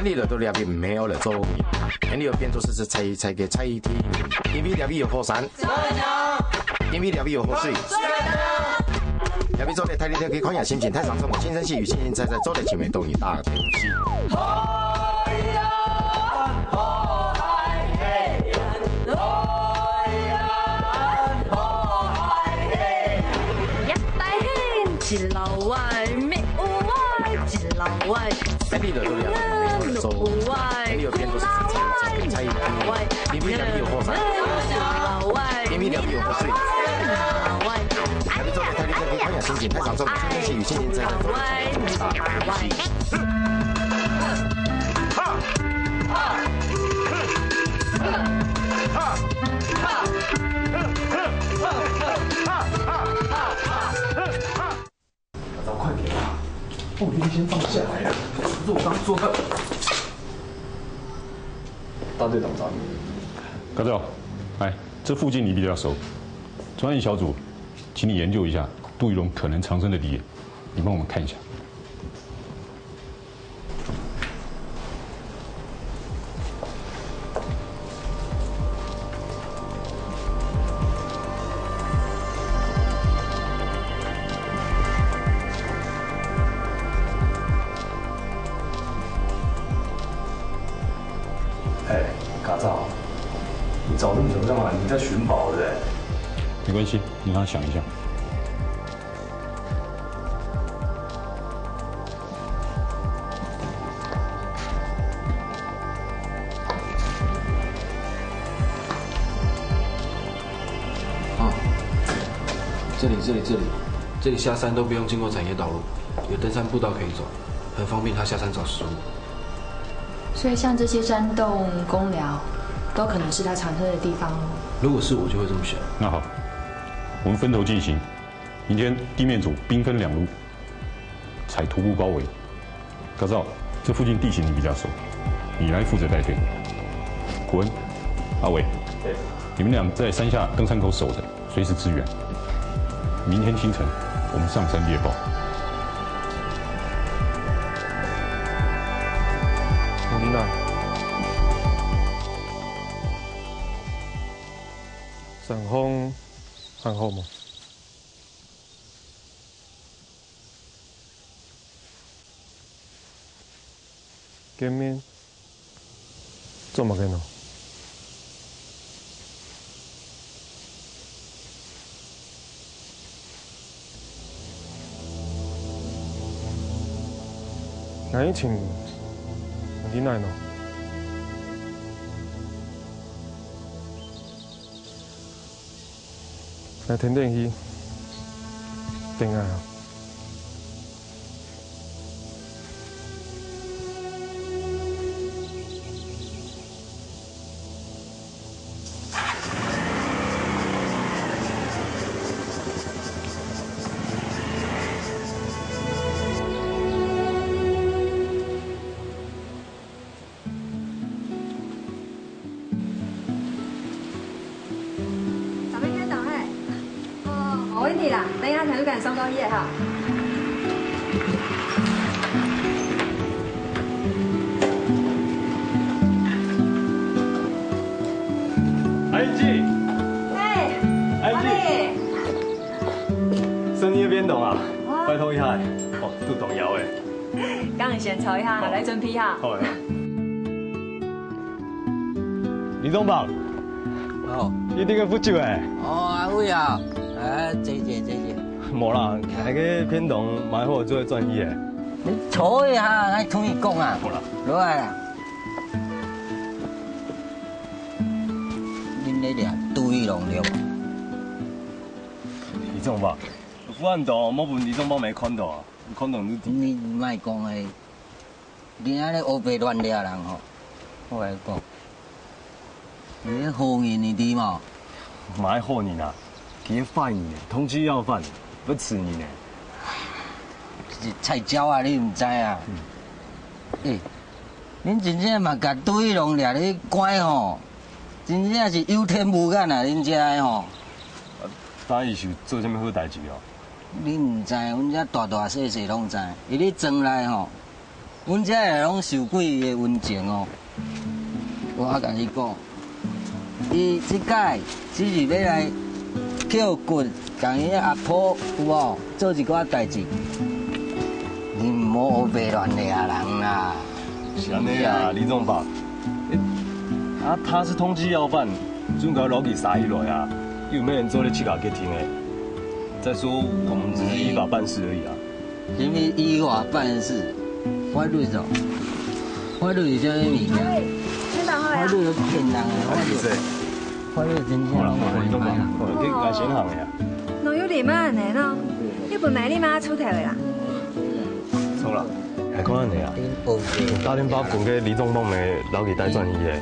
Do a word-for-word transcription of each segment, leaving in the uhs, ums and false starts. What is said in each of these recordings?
你來到這位毋係愛來做，你要變做係，係菜，菜个菜地，因為這位有火山，因為這位有河水，這位做得大力跳去看下心情，太上衝，輕聲細語，輕輕菜菜，做得輕微動一大東西。一大興，一老歪，滅烏歪，一老歪。 哎，你來到這位，哎，你要變做係，係，係，因為這位有火山，因為這位有河水，哎，你做得大力跳去看下心情，太上衝，輕聲細語，輕輕菜菜，做得輕微動一大東西。快點啊！哦，你先放下來啊！不是我剛說的。大隊長找你。高照，來，這附近你比較熟，專案小組，請你研究一下杜一龍可能藏身的地點，你幫我們看一下。 哎，高照，你找這麼久幹嘛？你在尋寶，對不對？沒關係，你讓他想一下。 啊，這裡，這裡，這裡，這裡下山都不用經過產業道路，有登山步道可以走，很方便他下山找食物。所以像這些山洞、工寮，都可能是他藏身的地方哦。如果是我，就會這麼想。那好，我們分頭進行。 明天地面組兵分兩路，採徒步包圍。高照，這附近地形你比較熟，你來負責帶隊。古恩、阿偉，你們倆在山下登山口守著，隨時支援。明天清晨，我們上山獵豹。你呢？上空 還好無？見面做麼个呢？𠊎以前你哪呢？ 來，天天去，等𠊎啊。 上面可以等嘿。哦，無問題啦，等一下才去趕送到醫院哈。阿英姐，哎，阿英姐，阿美。生理个便當啊，哦。拜託一下，哦，肚痛枵誒。 剛你先坐一下，好。來準備一下。好啊。李總兵。哦。你這個不久誒。哦，阿偉啊，哎，謝謝，謝謝。無啦，該個便當買好做轉去誒。你坐一下，𠊎同你講啊。好啦。落來啊。恁這倈對伊攏了。李總兵，有副案到，莫分李總兵無看到啊。 你看到你，你莫講誒，你恁呢烏白亂掠人吼，我來講，你係好人你知無？麼个好人啊，佢係壞人呢，通緝要犯，愛處理呢。菜鳥啊，你毋知啊？嗯。誒，恁真正嘛共對伊攏掠咧關吼，真正是有天無眼啊，恁遮个吼。啊，但伊是做啥物好代誌哦？ 你毋知，阮遮大大細細攏知。伊咧庄內吼，阮遮个攏受過伊个恩情哦。我共你講，伊這屆只是欲來抾骨，共伊阿婆有無做一寡代誌。你毋好烏白亂掠人啦。是按呢啊，李總爸。欸，啊，他是通緝要犯，準共佢摎佢捎起來啊，又毋免做得去共佢決定欸。再說，我們只是依法辦事而已啊。 因為依法辦事，法律哦，法律有啥物物件？哎，先等好呀。法律有騙人的，法律，法律真正好啦，好啦，你都講，好啦，你來先行呀。哪有禮貌呢？喏，又毋係你媽出頭的啦。走啦，還看恁樣啊？打電話分个李總幫忙，摎佢帶轉去耶。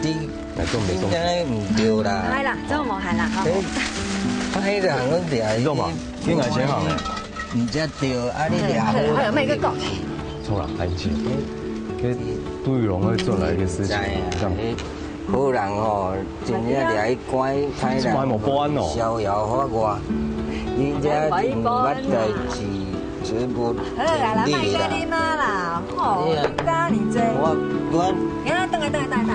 來，做毋做？應該毋對啦。哎啦，這無害啦，好。哎，歹人攏掠去。李總啊，你來先行耶。 毋才對，啊，你掠好。好，好，莫去講。錯啦，安靜。這杜玉榮會做來一個事情，知啊，這樣。好人吼，真正掠去關，歹人這還無報案哦。逍遙法外。你這毋捌代誌，全部好啦，啦，莫理啦。你媽啦，吼，對啊。你這，我，我，哎，等下，等下，等下，等下。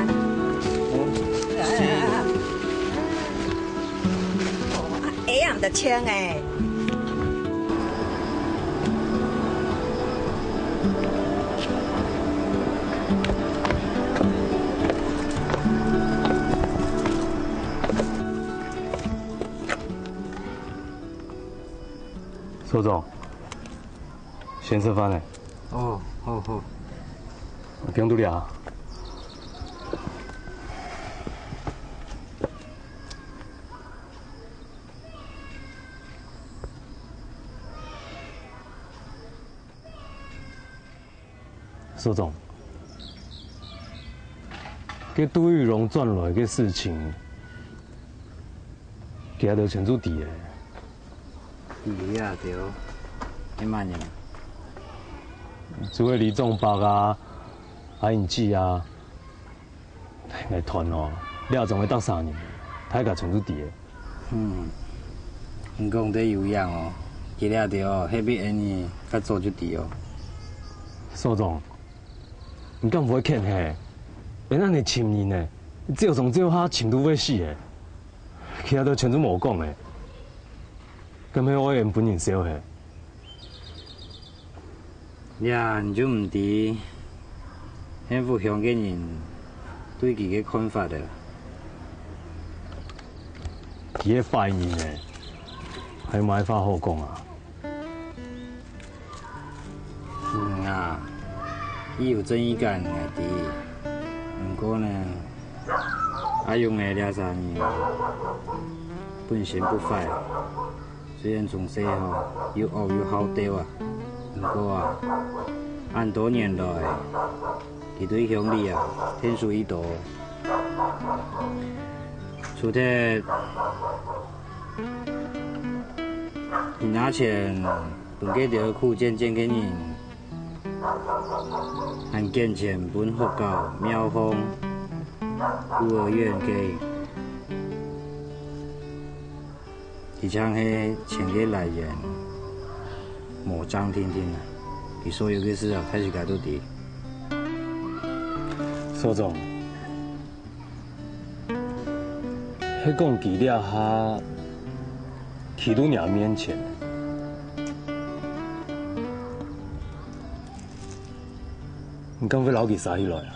哎呀，你的槍哎。 所長，先食飯咧。哦，好，好。放佇這啊。 所長，該杜玉榮轉來个事情，佢兜全部知咧。知啊，對。你麼人？就係李總伯啊，阿英姊啊，𠊎斷哦，這總會逐儕人，大家全部知咧。 嗯，你講得有影哦，佢這兜哦，係比𠊎等較早就知哦。所長，你敢毋會譴嘿？𠊎等恁樣尋人呢，照上照下尋到會死欸。其他都全部無講欸，敢係愛𠊎等分人笑嘿？ 呀，你就毋知，幸福鄉个人對佢个看法了。佢係壞人欸，還有麼个話好講啊？嗯啊，佢有正義感，𠊎知。毋過呢，阿勇仔這儕人本性不壞。 雖然從細吼又惡又好鬥啊，毋過啊，恁多年來，佢對鄉里啊，𢯭手已多。除忒佢拿錢分該兜苦賤賤个人，還捐錢分學校、廟方、孤兒院个。 佢正係錢个來源，無正定定啊！佢所有个事啊，大自家都知。所長，係講佢這下企到若面前，你敢會摎佢捎起來啊？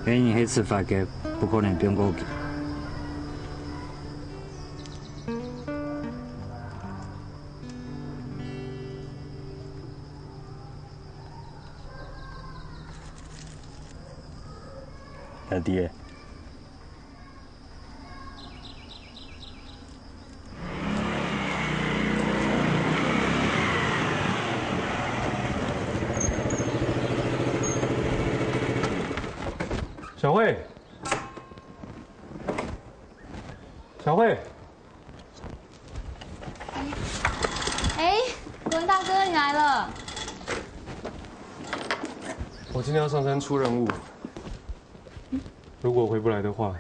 該人係執法个，不可能放過佢。老弟， 小慧，小慧，哎，文大哥，你來了。我今天要上山出任務，如果回不來的話，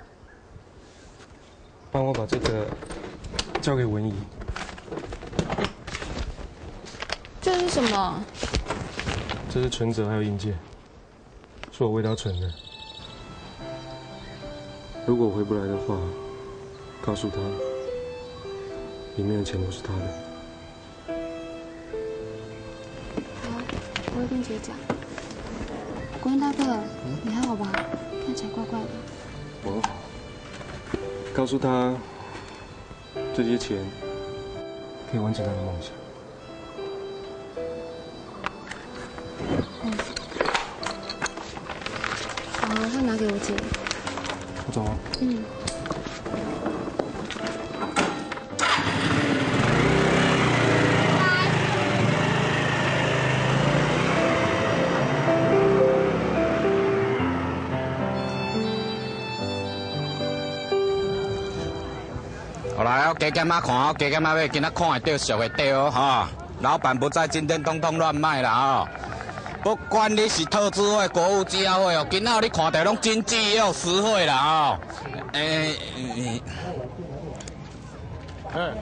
幫我把這個交給文怡。这是什么？这是存折还有印件，是我为他存的。如果回不来的话，告诉他，里面的钱都是他的。好，我会跟姐讲。国文大哥，你还好吧？看起来怪怪的。我很好。告诉他，这些钱可以完成他的梦想。 好，会拿给我姐。我走了。嗯。好，来哦，加減仔看哦，加減仔買，今仔看會著，俗會著哦，吼。老闆不在，今天通通亂賣啦，吼。不管你是特制貨、國父紀念貨哦，今仔你看著攏真跡又實貨啦，吼。欸，嗯，嗯。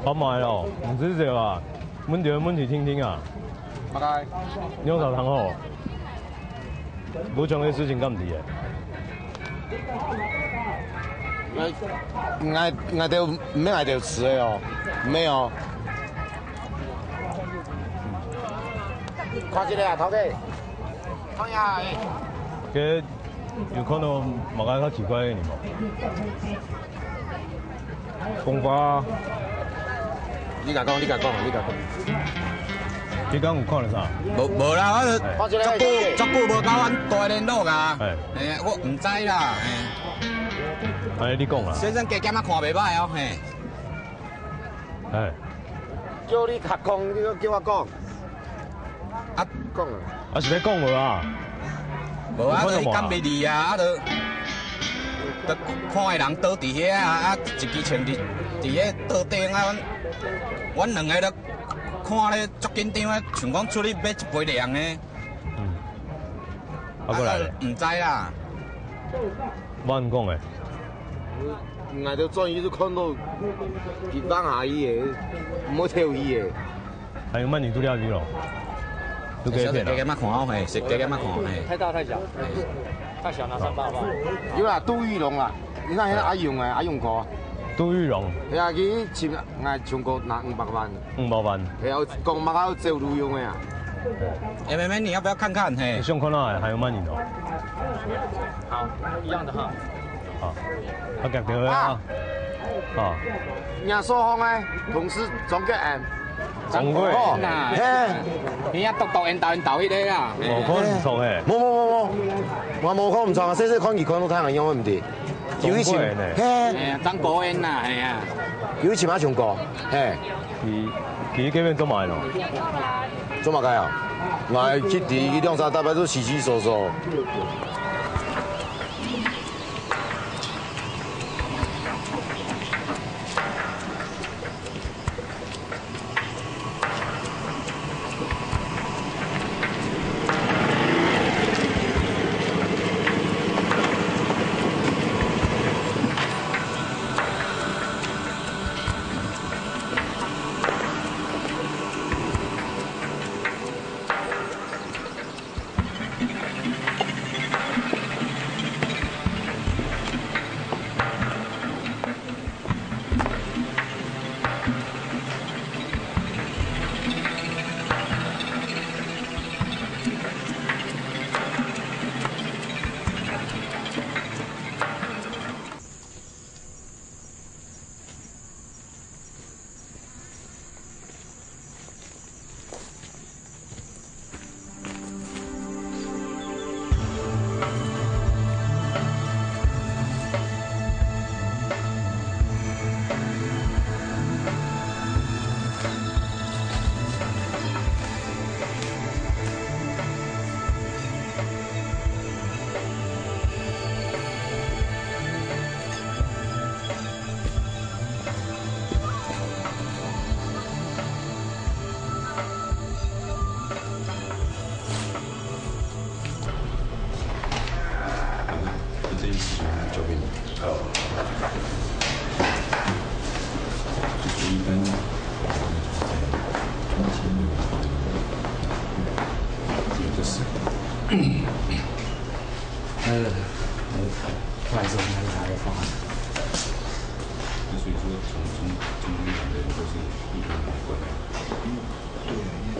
好買哦，毋使笑啊，問題問題聽聽啊。拜拜。你有啥通好？ 無重要个事情敢毋知个？𠊎，𠊎，𠊎兜毋免𠊎兜試个哦，毋免哦。看一下啊，頭家。看一下，欸。該有看著麼个較奇怪个人無？ 講話。你共講，你共講，你共講。你敢有看著啥？無，無啦，我就嘿。足久，足久無佮阮大聯絡啊。嘿。嘿，我毋知啦，嘿。哎，你講啦。先生加減仔看袂歹哦，嘿。嘿。叫你較講，你叫我講。 啊，講啊。啊，是欲講無啊？無啊，有看著無啊？就伊講袂離啊，啊，就，就看个人倒佇遐啊，啊，一支槍佇，佇彼桌頂啊，阮，阮兩个都看咧足緊張啊，像講出去買一杯涼的。嗯。啊，過來咧？啊，毋知啦。 我恁講誒。𠊎兜轉去就看著佢放下去誒，毋好跳去誒。還有曼妮度假區咯，都可以騙啊。加減仔看哦，嘿，是加減仔看，嘿。太大太小，嘿。太小拿三百萬。有啦，杜玉龍啦，你看那個阿勇誒，阿勇哥。杜玉龍。對啊，佢尋𠊎唱歌拿五百萬。 五百萬。哎呀，講嘛，還有走路用的啊。哎，妹妹，你要不要看看？嘿。你想看到還有曼妮哦？好，一樣的哈。好，我講電話啊。啊。好。若所方的同事總結案。總結。哦，嘿。你要讀讀緣投緣投彼个啦。無可能毋錯嘿。無無無無，我無可能毋錯啊！細細看佢看到太陽樣，毋對。有一群，總結呢。嘿。哎呀，張國恩呐，哎呀。有一群嘛唱歌，嘿。 佢，佢這邊做麼个咯？做麼个啊？𠊎去知佢兩三禮拜都窸窸窣窣。那所以说从，从，从那个人都是一个人来过来。嗯，对啊，因为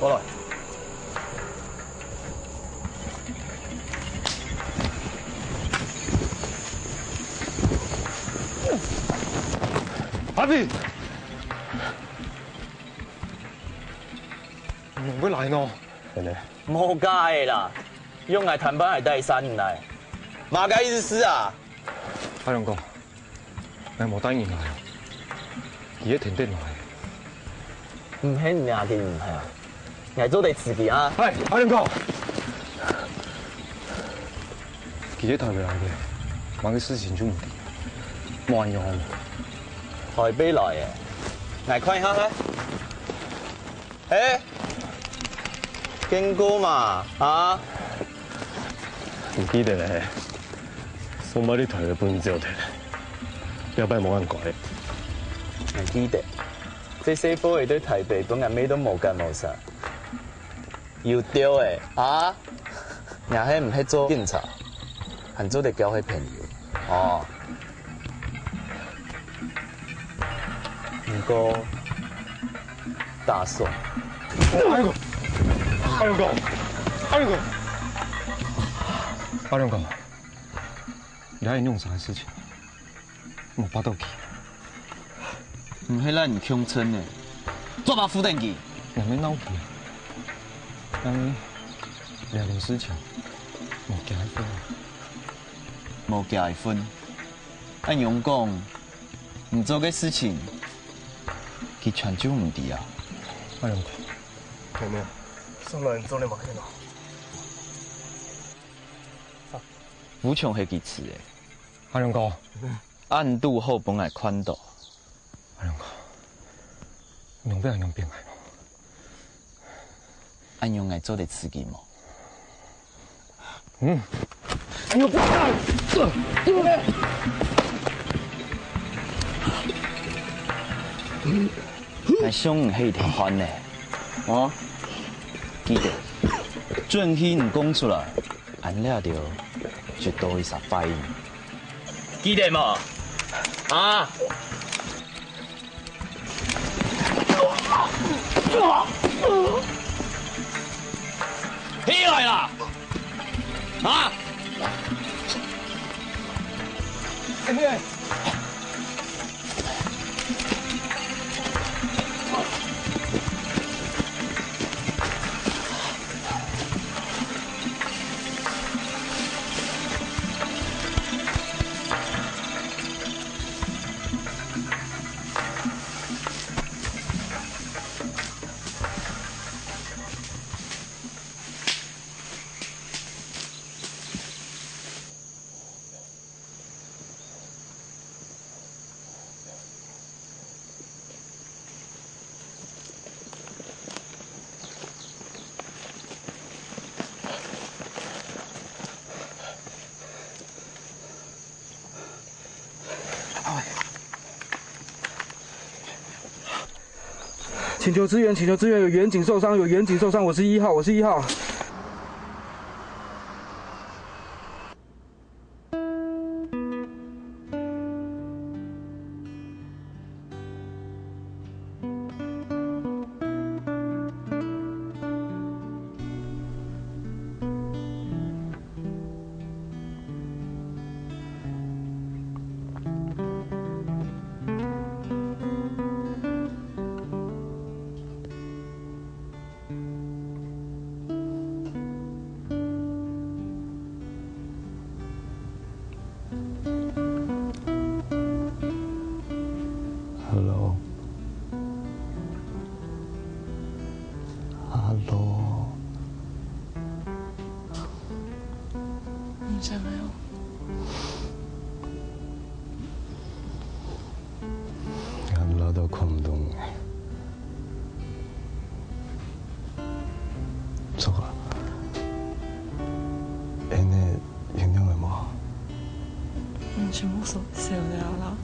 過來。阿弟，你會來喏？真的。無假个啦，用來談判還帶山來，麼个意思啊？阿龍哥， 𠊎無帶人來，佢係天頂來。毋係你啊，佢毋係啊，𠊎做得辭職啊。哎，阿龍哥，佢係台北來个，麼个事情就毋知，無恁樣好無？台北來个，𠊎看一下哈。 嘿，見過嘛，啊？毋記得咧，上擺你台北分人走忒，這擺無恁乖。毋記得，這細伙仔對台北分𠊎罵到無結無煞。有兜仔，啊？ 𠊎係毋係做警察，還做得交係朋友。哦。毋過，打爽。阿龍哥，阿龍哥，阿龍哥，阿龍哥，你還有弄啥个事情？ 無法度去。毋係𠊎毋共情呢，做麼扶等佢？𠊎毋係鬧佢啊，但係這件事情無結一分啊。無結一分？恁樣講，你做个事情，佢全就毋知啊？阿龍哥，妹妹，上來你做得麼个呢？ 武松係佢辭个。阿龍哥，恁堵好分𠊎看到。阿龍哥，你會恁樣變𠊎無？恁樣𠊎做得辭職無？嗯。哎呦，不要！𠊎想你係一條漢呢。哦，記得，準係你講出來。 恁樣就，就多一儕反應。記得無？啊！起來啦！啊！请求支援，请求支援，有远景受伤，有远景受伤，我是一号，我是一号。 Hello。Hello。你想要？ 眼泪都看毋动。著啊，恁呢影響會無？嗯，全部收，收了啦。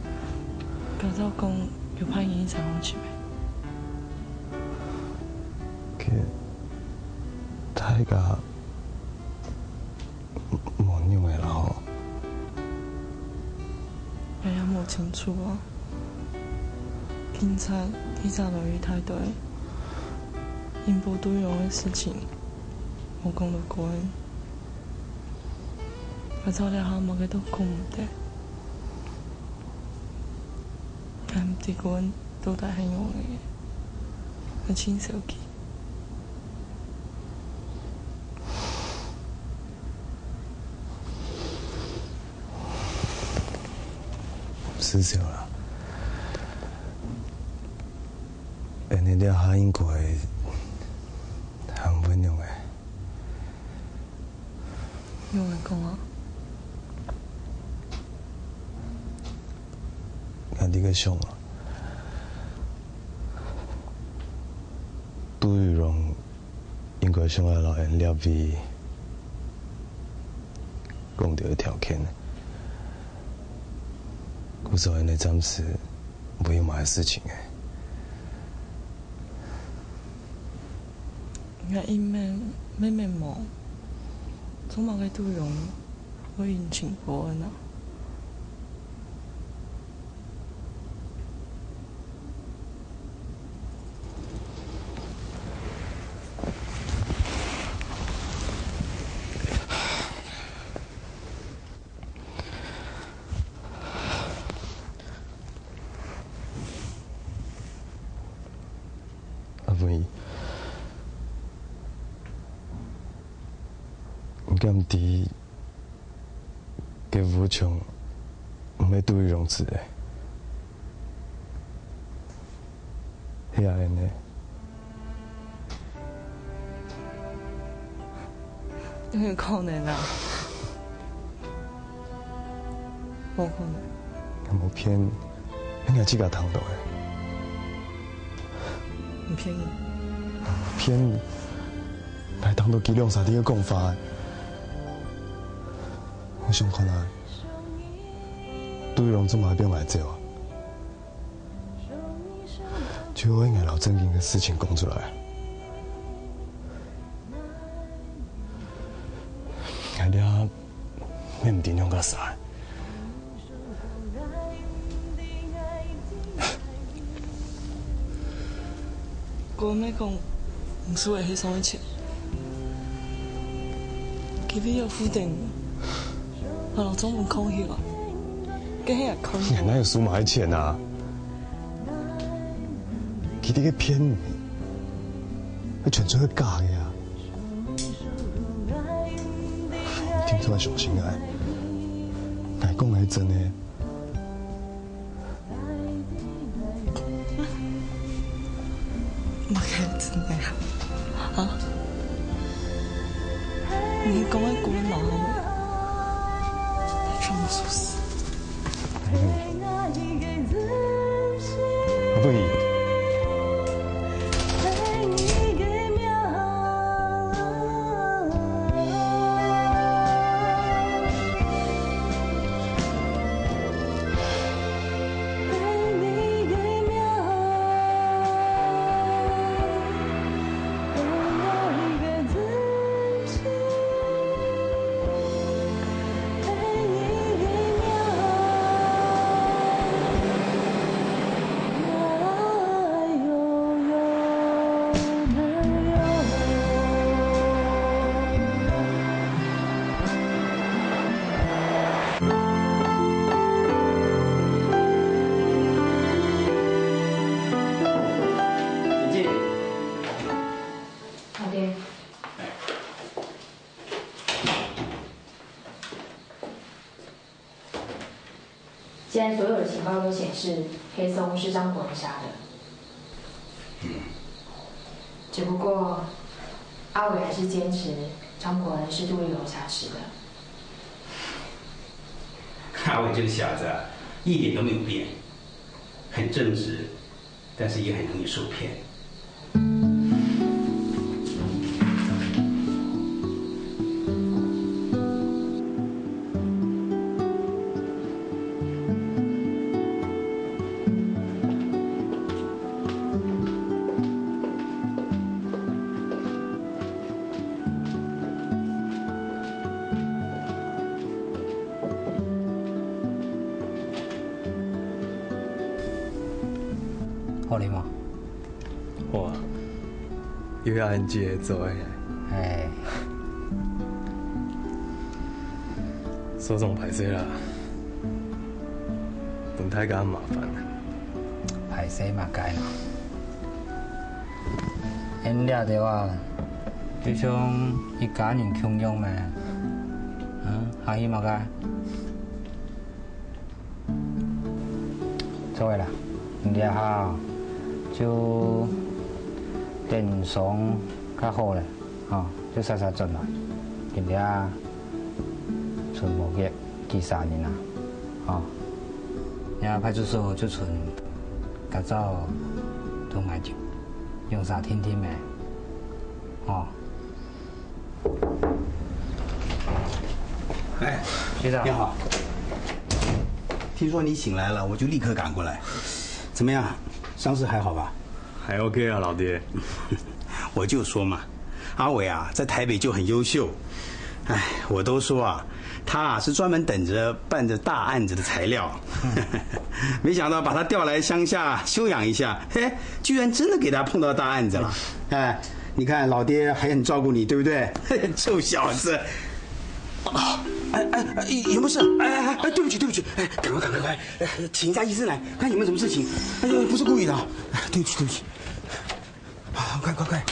不要再講有拍影響上去。其實大家 無樣个啦吼。哎呀，無清楚啊。警察，警察來一大堆，因為對容个事情，無講到關。我到這下麼个都講毋得。但不管到底係仰个，我真受氣。 係想啦，恁呢這下應該還會仰个。仰个講啊？𠊎這个想啊，對容 應該想愛摎𠊎這位講條條件，故所𠊎暫時無有麼个事情个。𠊎一面，面面無，做麼个對容會引起波恩啊？ 阿文姨，你敢知 該屋像毋係對容住个，係恁呢。哪有可能啊？無可能。𠊎無騙你，係𠊎自家聽到个。你騙人？騙你？𠊎聽到佢兩儕在該講話个。 𠊎想看啊，對容做麼个放𠊎走啊？就愛𠊎摎正經个事情講出來。𠊎這也毋知仰結煞。 哥姆講，毋使為佢送一切。佢為了負擔，𠊎摎莊文放棄了，該係𠊎看。你哪有輸麼个錢啊？佢在該騙你，該全部係假个啊！你聽出來傷心啊？𠊎講个係真个。 麼个真个啊？啊？你講个古老話，全部輸死。阿文姨。现在所有的情报都显示黑松是张国恩杀的。嗯。只不过阿伟还是坚持张国恩是杜玉荣杀死的。阿伟这个小子啊，一点都没有变，很正直，但是也很容易受骗。好啉無？哇，又係恁姐做个。哎，所長歹勢啦，分大家麻煩。歹勢嘛該啦。恁這兜啊，就像一家人共樣嘛。嗯，客氣麼个？ 做个啦，你這下就等傷較好了，吼，就煞煞轉來。今日啊，賰無幾幾儕人啊，吼，這派出所就賰家長同𠊎就用儕定定咩，吼。 哎，学长你好。听说你醒来了，我就立刻赶过来。怎么样，伤势还好吧？还 OK 啊，老爹。我就说嘛，阿伟啊，在台北就很优秀。哎，我都说啊，他啊是专门等着办着大案子的材料。没想到把他调来乡下休养一下，嘿，居然真的给他碰到大案子了。哎，你看老爹还很照顾你，对不对？臭小子！啊，哎哎哎，有没有事？哎哎哎，对不起对不起，哎，赶快赶快快，哎，请一下医生来看有没有什么事情。哎呦，不是故意的啊，哎对不起对不起。啊，快快快！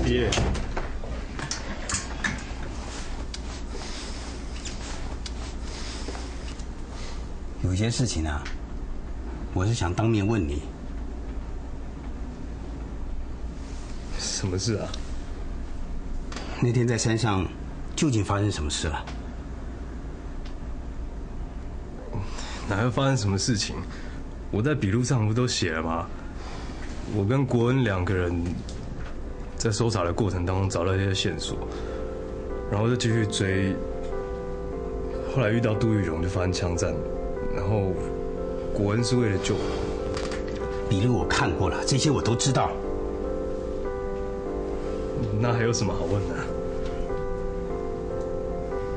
爹，有一些事情啊，我是想当面问你。什么事啊？那天在山上究竟发生什么事了？哪会发生什么事情？我在笔录上不都写了吗？我跟国恩两个人在搜查的过程当中找到一些线索，然后就继续追。后来遇到杜玉荣，就发生枪战，然后国恩是为了救我。笔录我看过了，这些我都知道。那还有什么好问的？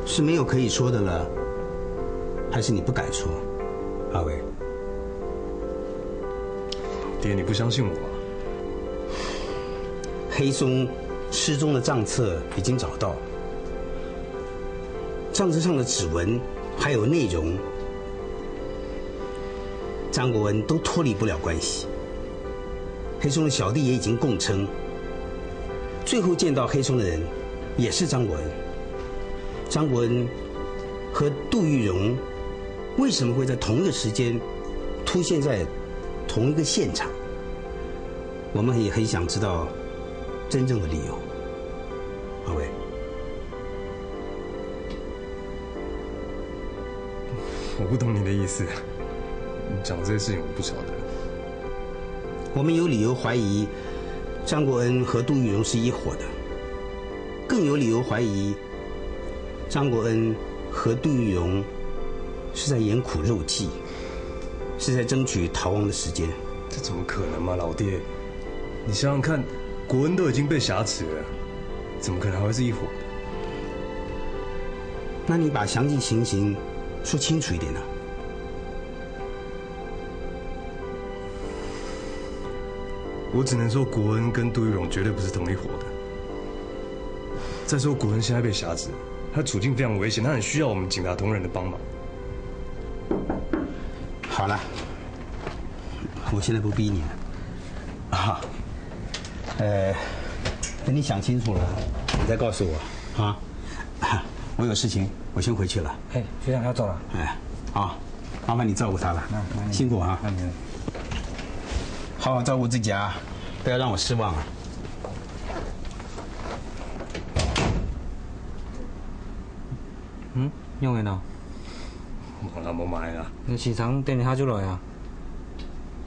是没有可以说的了，还是你不敢说，阿伟？爹，你不相信我啊？黑松失踪的账册已经找到，账册上的指纹还有内容，张国恩都脱离不了关系。黑松的小弟也已经供称，最后见到黑松的人也是张国恩。张国恩和杜玉荣为什么会在同一个时间出现在同一个现场？我们也很想知道真正的理由。阿伟，我不懂你的意思，你讲这些事情我不晓得。我们有理由怀疑张国恩和杜玉荣是一伙的，更有理由怀疑张国恩和杜玉荣是在演苦肉计，是在争取逃亡的时间。这怎么可能嘛，老爹？你想想看，国恩都已经被挟持了，怎么可能还会是一伙的？那你把详细情形说清楚一点呢？我只能说，国恩跟杜玉荣绝对不是同一伙的。再说，国恩现在被挟持，他处境非常危险，他很需要我们警察同仁的帮忙。好了，我现在不逼你了。啊，呃，等你想清楚了，你再告诉我啊。我有事情，我先回去了。哎，学长要走了。哎，好，麻烦你照顾他了，那那你辛苦啊。那你好好照顾自己啊，不要让我失望啊。嗯，用的呢？无啦，无买啦。你市场等一下就来啊？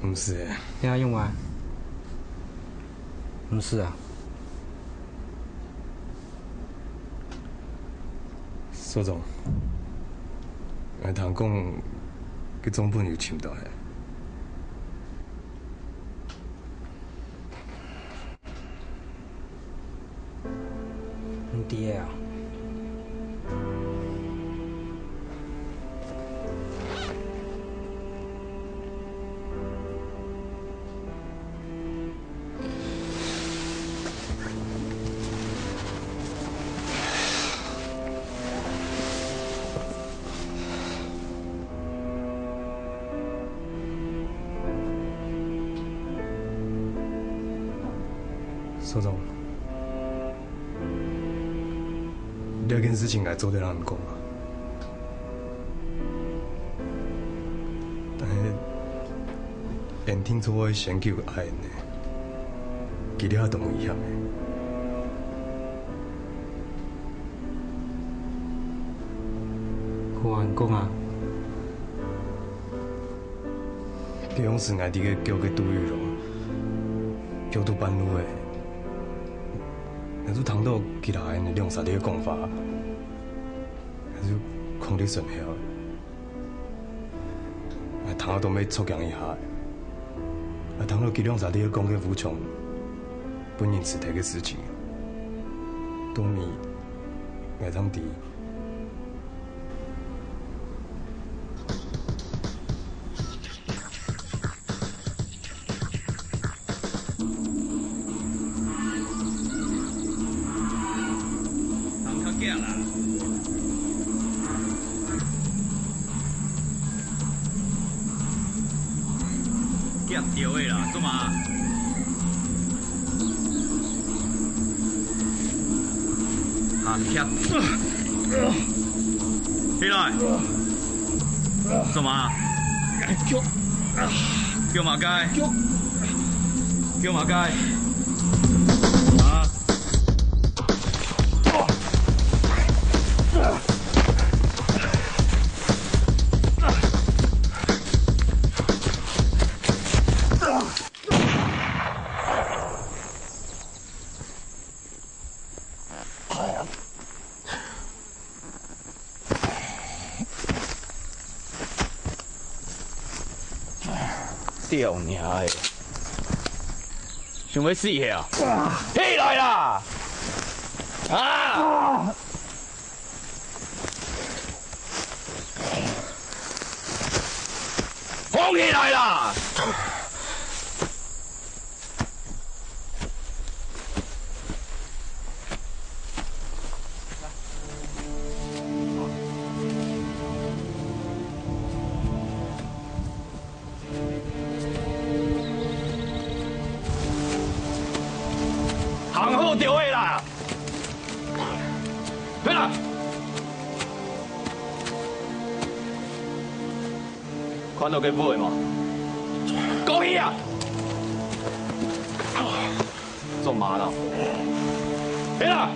毋是。等一下用完？毋是啊。 所长，𠊎聽講，佢總本有尋到个。你知个啊？ 所长，這件事情𠊎做得摎你講嗎？但係，𫣆定著愛先救阿英呢，佢這下當危險呢。 好啊，你講啊。該央時𠊎在該叫个杜玉榮，叫到半路仔，𠊎就聽到佢摎𫣆兩儕在該講話，𠊎就囥在脣後。 𠊎聽到都會著驚一下。𠊎聽到佢兩儕在該講个武松分人㓾忒个事情，到尾𠊎正知。 人較遽啦。遽著个啦，做麼？行遽。起來。 做麼？叫，叫麼个？叫，叫麼个？啊？吊娘个，想欲死去啊？起來啦！啊！放起來啦！ 行好著个啦！起來！看到該武仔無？講去啊！做麼个？起來！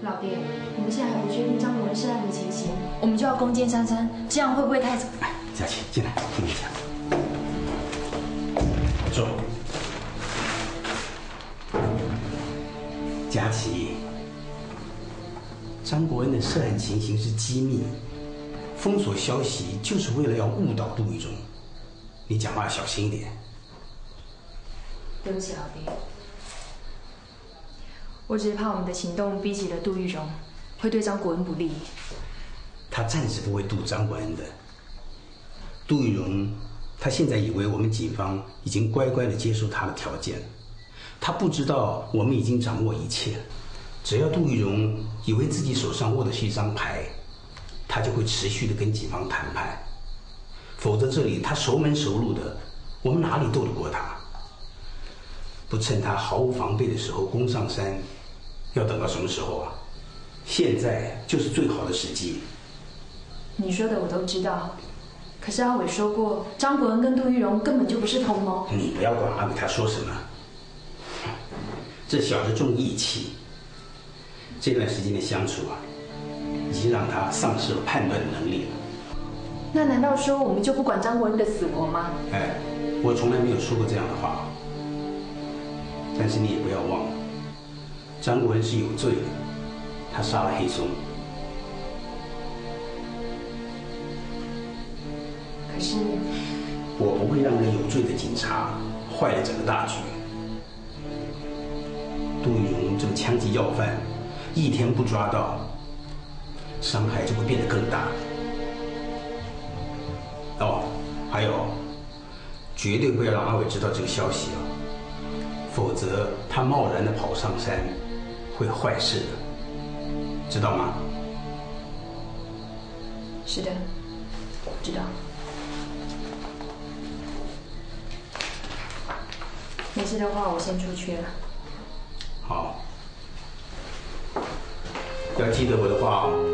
老爹，你们现在还不确定张国恩涉案的情形，我们就要弓箭三山，这样会不会太……哎，佳琪，进来，听我讲。坐。佳琪，张国恩的涉案情形是机密，封锁消息就是为了要误导杜玉荣。你讲话要小心一点。对不起，老爹。 我只是怕我们的行动逼急了杜玉荣，会对张国恩不利。他暂时不会渡张国恩的。杜玉荣，他现在以为我们警方已经乖乖地接受他的条件，他不知道我们已经掌握一切。只要杜玉荣以为自己手上握的是一张牌，他就会持续的跟警方谈判，否则这里他熟门熟路的，我们哪里斗得过他？不趁他毫无防备的时候攻上山，要等到什么时候啊？现在就是最好的时机。你说的我都知道，可是阿伟说过，张国恩跟杜玉荣根本就不是同谋。你不要管阿伟他说什么，这小子重义气，这段时间的相处啊，已经让他丧失了判断的能力了。那难道说我们就不管张国恩的死活吗？哎，我从来没有说过这样的话。但是你也不要忘了，张国恩是有罪的，他杀了黑松。可是我不会让那个有罪的警察坏了整个大局。杜玉荣这个枪击要犯，一天不抓到，伤害就会变得更大。哦，还有，绝对不要让阿伟知道这个消息啊，否则他贸然的跑上山会坏事的，知道吗？是的，我知道。没事的话，我先出去了。好，要记得我的话哦。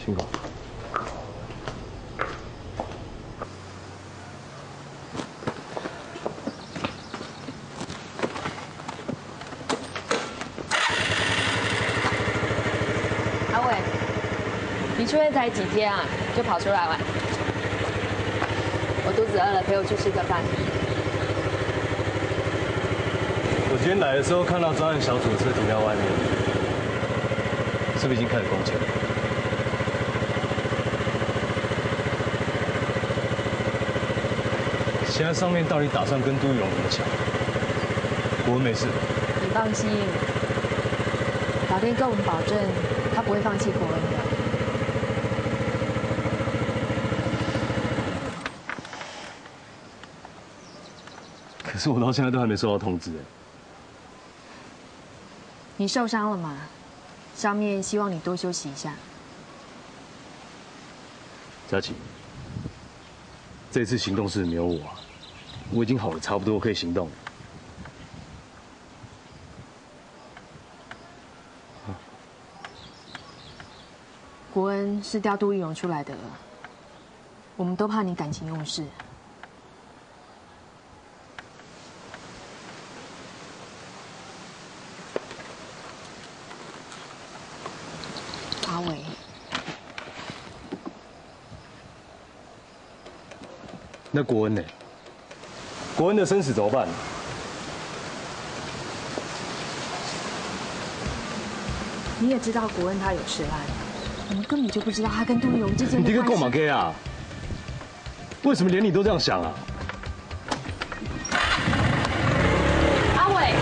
辛苦。阿伟，你出院才几天啊，就跑出来玩？我肚子饿了，陪我去吃个饭。我今天来的时候看到专案小组的车停在外面，是不是已经开始攻坚？现在上面到底打算跟杜玉荣怎么抢？国恩没事吧？你放心，法院跟我们保证，他不会放弃国恩的。可是我到现在都还没收到通知哎。你受伤了吗？上面希望你多休息一下。佳琪，这次行动是没有我啊，我已经好的差不多可以行动了。国恩是调杜玉荣出来的，我们都怕你感情用事。阿伟，那国恩呢？国恩的生死怎么办？你也知道国恩他有涉案，我们根本就不知道他跟杜玉荣之间的关系。你这个够马 gay 啊！为什么连你都这样想啊？阿伟。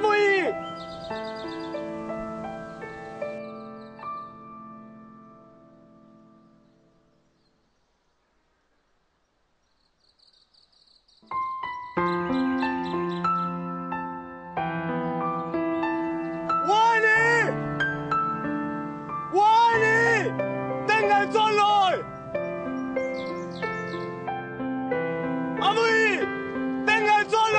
妹！我愛你！我愛你！等𠊎轉來！阿妹，等𠊎轉來！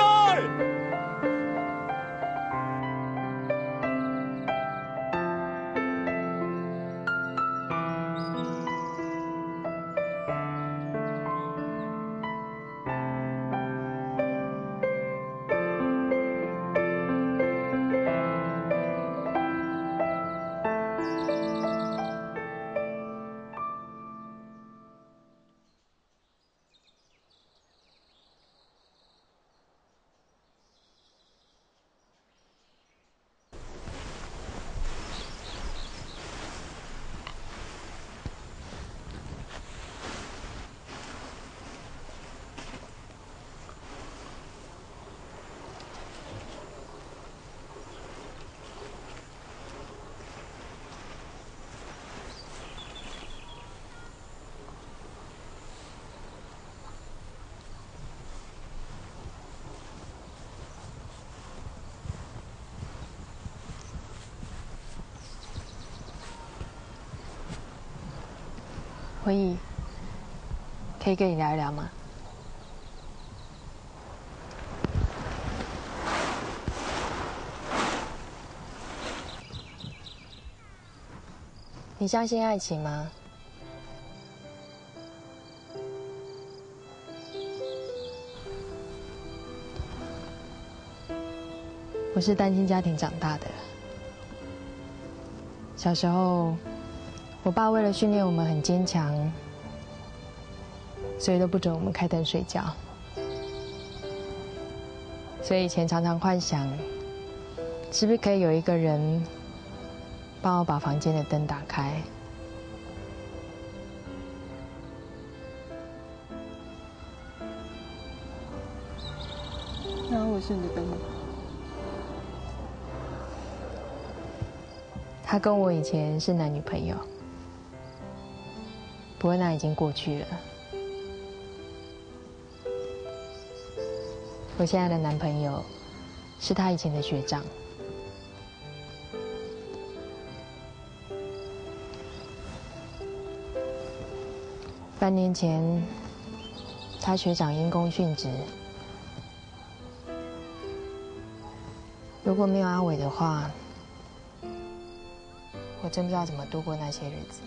慧仪，可以跟你聊一聊吗？你相信爱情吗？ 我是单亲家庭长大的。小时候，我爸为了训练我们很坚强，所以都不准我们开灯睡觉。所以以前常常幻想，是不是可以有一个人帮我把房间的灯打开？ 那我是你的灯吗？他跟我以前是男女朋友，不过那已经过去了。我现在的男朋友是他以前的学长。 半年前，他学长因公殉职。如果没有阿伟的话，我真不知道怎么度过那些日子。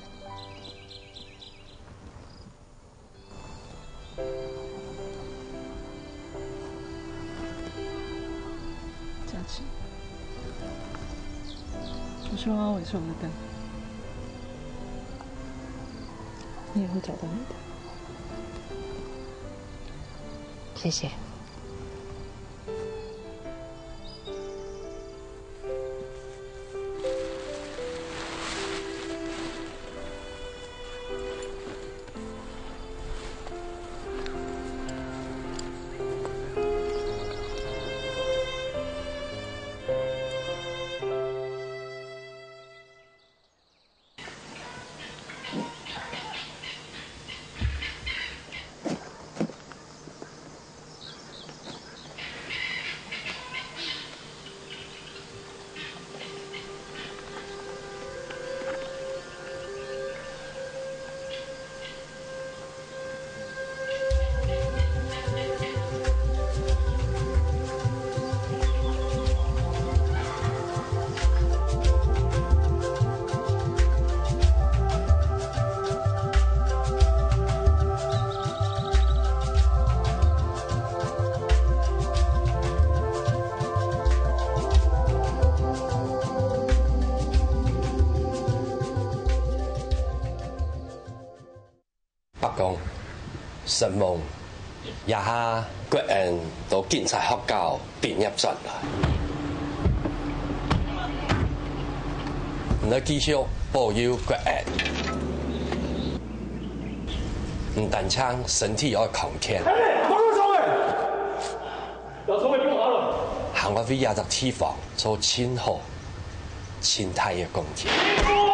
佳琪，我希望阿伟是我的灯，你也会找到你的。谢谢。 伯公，承蒙這下國恩在警察學校畢業轉來。你愛繼續保佑國恩，毋單淨身體愛康健， 𠊎為這隻地方做盡好、盡大个貢獻。